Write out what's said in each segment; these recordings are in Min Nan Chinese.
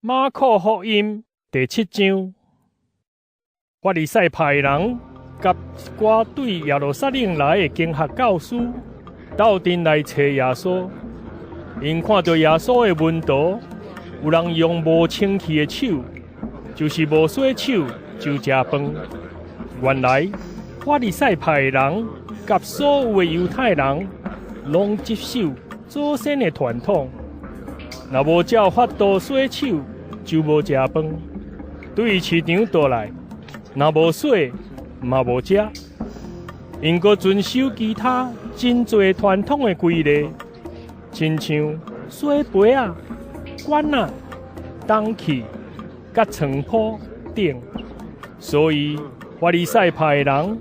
馬可福音第七章，法利賽派人佮一寡對耶路撒冷來的經學教師，鬥陣來揣耶穌。𪜶看著耶穌的門徒有人用無清氣的手，就是無洗手就食飯。原來法利賽派人佮所有的猶太人，攏執守祖先的傳統，若無照法度洗手，就無食飯。對市場倒來，若無洗，嘛無食。𪜶閣遵守其他真濟傳統的規例，親像洗杯仔、罐仔、銅器、佮床鋪等。所以法利賽派的人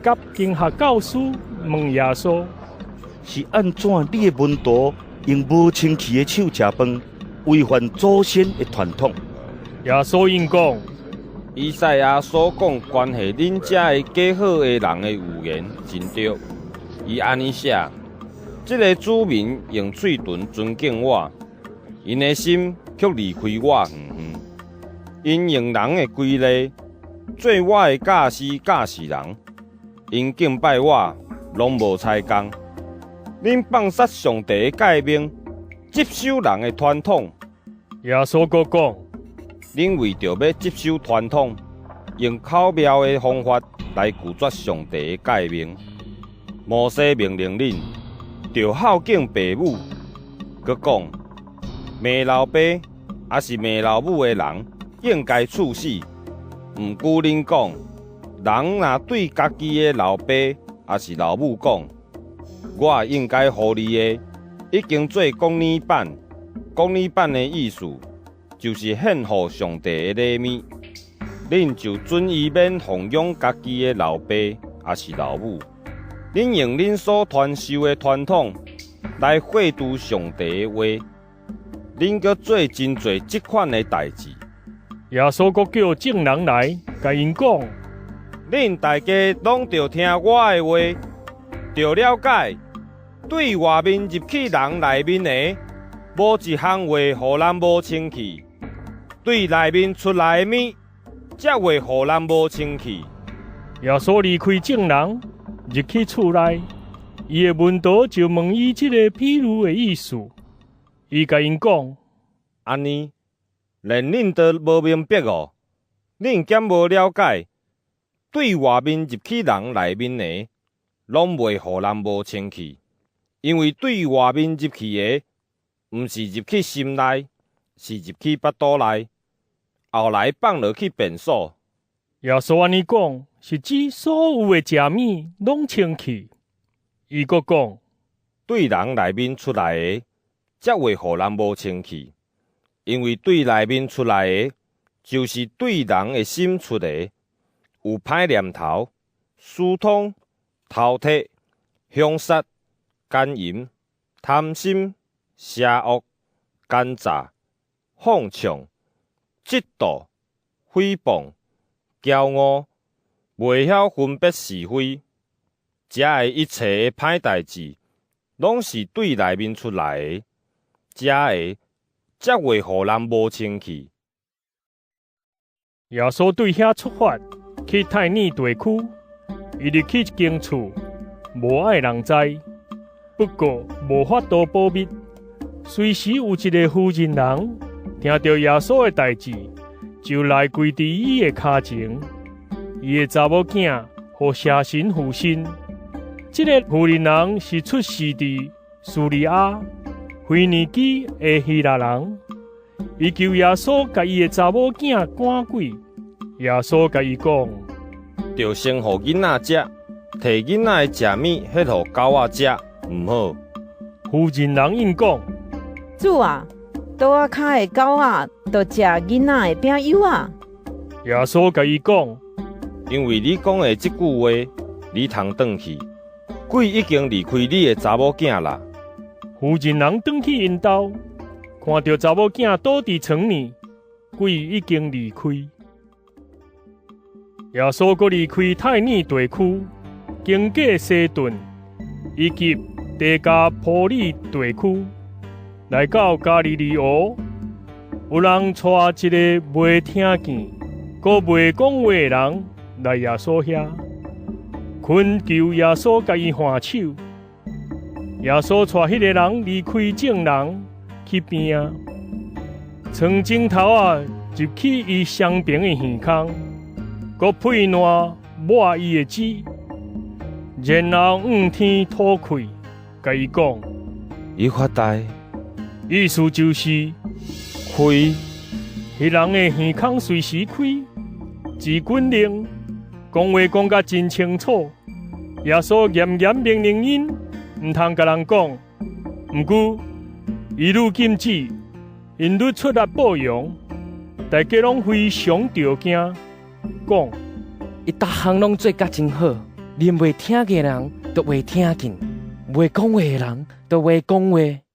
佮經學教師問耶穌：是按怎你的門徒用無清氣的手食飯，違反祖先的傳統？耶穌應講：以賽亞所講關係恁遮的假好的人的預言真對。伊按呢寫：這个子民用喙唇尊敬我，𪜶的心卻離開我遠遠。𪜶用人的規例做我的教師教示人，𪜶敬拜我攏無彩工。恁放殺上帝的誡命，執守人的傳統。耶穌閣講：恁為著欲執守傳統，用巧妙的方法來拒絕上帝的誡命。摩西命令恁，著孝敬爸母，閣講罵老爸抑是罵老母的人，應該處死。毋過恁講，人若對家己的老爸抑是老母講，我應該予你的，已經做國爾板。國爾板的意思，就是獻予上帝的禮物。恁就准伊免奉養家己的老爸抑是老母。恁用恁所傳授的傳統來廢除上帝的話，恁閣做真濟這款的代誌。耶穌閣叫眾人來，共𪜶講：恁大家攏著聽我的話，著了解，對外面入去人內面的，無一項會予人無清氣；對內面出來的物，才會予人無清氣。耶穌離開眾人，入去厝內，伊的門徒就問伊這个比喻的意思。伊共𪜶講：按呢，連恁都無明白哦？恁敢無了解？對外面入去人內面的，攏袂予人無清氣，因為對外面入去的，毋是入去心內，是入去腹肚內，後來放落去便所。耶穌按呢講，是指所有的食物攏清氣。伊閣講：對人內面出來的，才會予人無清氣，因為對內面出來的，就是對人的心出的，有歹念頭、私通、偷竊、兇殺、姦淫、貪心、邪惡、奸詐、放暢、嫉妒、誹謗、驕傲，袂曉分別是非。這个一切的歹代誌，攏是對內面出來的，這个才會予人無清氣。耶穌對遐出發，去泰爾地區，伊入去一間厝，無愛人知，不過無法度保密。隨時有一个婦人人聽著耶穌的代誌，就來跪佇伊的跤前，伊的查某囝予邪神附身。這个婦人人是出世佇敘利亞、腓尼基的希臘人，伊求耶穌共伊的查某囝趕鬼。耶穌共伊講：著先予囡仔食，提囡仔的食物彼予狗仔食，毋好。婦人人應講：主啊，桌仔跤的狗仔都食囡仔的餅幼仔。耶穌共伊講：因為你講的這句話，你通轉去，鬼已經離開你的查某囝啦。婦人人轉去𪜶兜，看著查某囝倒佇床裡，鬼已經離開。耶穌閣離開泰爾地區，經過西頓以及低加波利地區，來到加利利湖。有人帶一个袂聽見、閣袂講話的人來耶穌遐，懇求耶穌共伊挽手。耶穌帶彼个人離開眾人去邊仔，藏指頭仔入去伊雙爿的耳孔，閣屁瀾抹伊的舌，然後向天吐氣，共伊講：以法大，意思就是開。彼人的耳孔隨時開，舌骨靈，講話講甲真清楚。耶穌嚴嚴命令𪜶毋通共人講，毋過伊愈禁止，𪜶愈出力報揚，大家攏非常著驚，講：伊逐項攏做甲真好，連袂聽見的人都會聽見，袂講話的人都會講話。